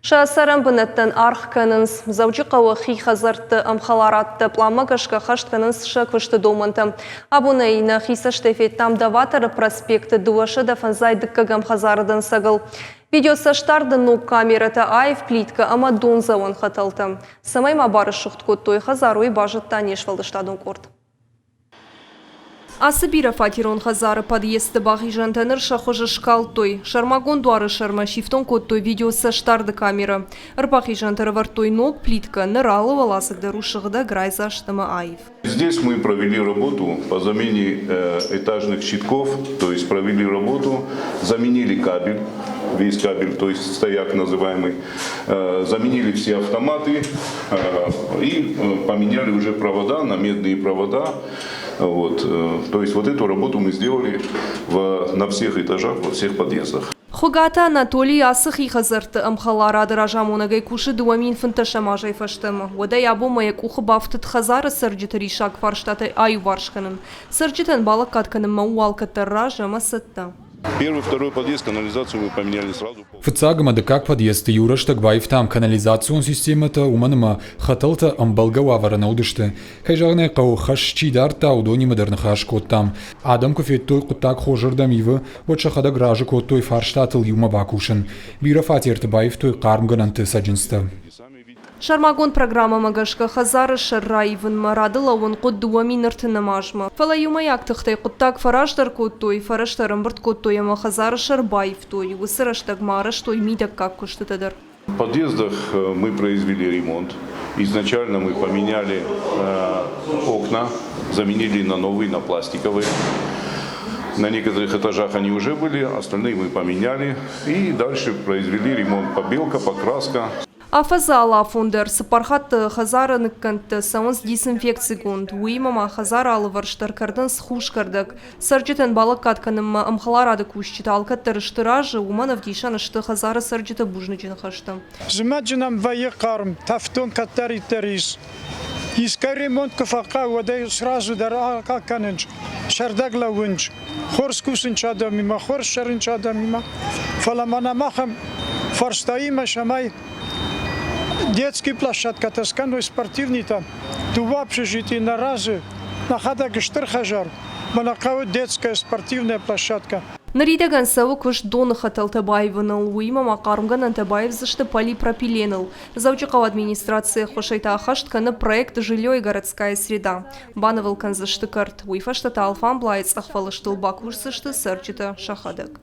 Сӕ цӕрӕн бынӕттӕн аргъ кӕнынц. Дзӕуджыхъӕуы хи хӕдзӕртты ӕмхӕларадтӕ пъланмӕ гӕсгӕ хӕст кӕнынц сӕ куысты домӕнтӕ. Абон ӕй нӕхи цӕстӕй федтам Доваторы проспекты 205 дыккӕгӕм хӕдзары дӕнцӕгыл. Видеоцӕстдарды ног камерӕтӕ, аив плиткӕ ӕмӕ дондзӕуӕн хӕтӕлтӕ. Цӕмӕй ма барӕсугъд кодтой хӕдзар, уый базыдта не сфӕлдыстадон къорд. Ацы бирӕфатерон хӕдзары подъездты бахизӕнтӕ ныр сӕ хуыз скалдтой. Сӕрмагонд дуары сӕрмӕ сифтонг кодтой видеоцӕстдарды камерӕ. Ӕрбахизӕнты ӕрӕвӕрдтой ног плиткӕ, ныр алы уӕладзыг дӕр у сыгъдӕг, райдзаст ӕмӕ аив. Здесь мы провели работу по замене этажных щитков, то есть провели работу, заменили кабель, весь кабель, то есть стояк называемый, заменили все автоматы и поменяли уже провода на медные провода. Вот. То есть вот эту работу мы сделали на всех этажах, во всех подъездах. Хуыгаты Анатолий ацы хи хӕдзӕртты ӕмхӕларады разамонӕгӕй кусы 2015 азӕй фӕстӕмӕ. Уӕдӕй абонмӕ йӕ къухы бафтыд хӕдзары цӕрджыты риссаг фарстатӕ аиуварс кӕнын. Цӕрджытӕн балӕггад кӕнынмӕ у алкӕддӕр разы ӕмӕ цӕттӕ. Первый, второй подъезд канализацию мы поменяли сразу. Фыццаг ӕмӕ дыккаг подъездты иу рӕстӕг баивтам канализацион системӕтӕ, уымӕн ӕмӕ хӕтӕлтӕ ӕмбӕлгӕ уавӕры нӕ уыдысты. Кӕй зӕгъын ӕй хъӕуы, хӕс чи дардта, уыдонимӕ дӕр ныхас кодтам. Адӕм куы федтой, хъуыддаг хорзырдӕм ивы, уӕд сӕхӕдӕг разы кодтой фарстатыл иумӕ бакусын. Бирӕ фатерты баивтой хъармгӕнӕнты цӕджындзтӕ. Сӕрмагонд программӕмӕ гӕсгӕ хӕдзары сӕр раивынмӕ рады лӕууын хъуыд 2030 азмӕ. Фӕлӕ иумӕйаг тыхтӕй хъуыддаг фӕраздӕр кодтой, фӕрӕзтӕ ӕрӕмбырд кодтой ӕмӕ хӕдзары сӕр баивтой. Уыцы рӕстӕг ма арӕзтой мидӕггаг куыстытӕ дӕр. В подъездах мы произвели ремонт. Изначально мы поменяли окна, заменили на новые, на пластиковые. На некоторых этажах они уже были, остальные мы поменяли. И дальше произвели ремонт: побелка, покраска. Афӕдзы алафон дӕр цыппар хатты хӕдзары ныккӕндты цӕуынц дезинфекцигонд, уыимӕ ма хӕдзары алыварс дӕр кӕрдынц хус кӕрдӕг. Цӕрджытӕн балӕггад кӕнынмӕ ӕмхӕларады кусджытӕ алкӕддӕр сты разы, уымӕн ӕвдисӕн сты хӕдзары цӕрджыты бузныджы ныхӕстӕ. Зымӕджы нӕм вӕййы хъарм, тӕфдон кӕддӕриддӕр ис. Искӕй ремонт куы фӕхъӕуы, уӕд ӕй сразу дӕр акӕнынц, сӕрдӕг лӕууынц. Хорз кусынц адӕмимӕ, хорз цӕрынц адӕмимӕ. Фӕлӕ мӕнӕ махӕн фарстаимӕ цӕмӕй детский площадкӕтӕ скӕной спортивныйтӕ, дыууӕ общежитийы нӕ разы, нӕхӕдӕг стыр хӕдзар, мӕнӕ хъӕуы детская спортивная площадка. Ныридӕгӕн цӕуы куыст доны хӕтӕлтӕ баивыныл, уыимӕ ма хъармгӕнӕнтӕ баивдзысты полипропиленыл. Дзӕуджыхъӕуы администрацийы ӕххуысӕй та ӕххӕст кӕны проект «Жилье и городская среда». Банывыл кӕндзысты кӕрт, уый фӕстӕ та алфамблайы цъӕх фӕлыстыл бакусдзысты цӕрджытӕ сӕхӕдӕг.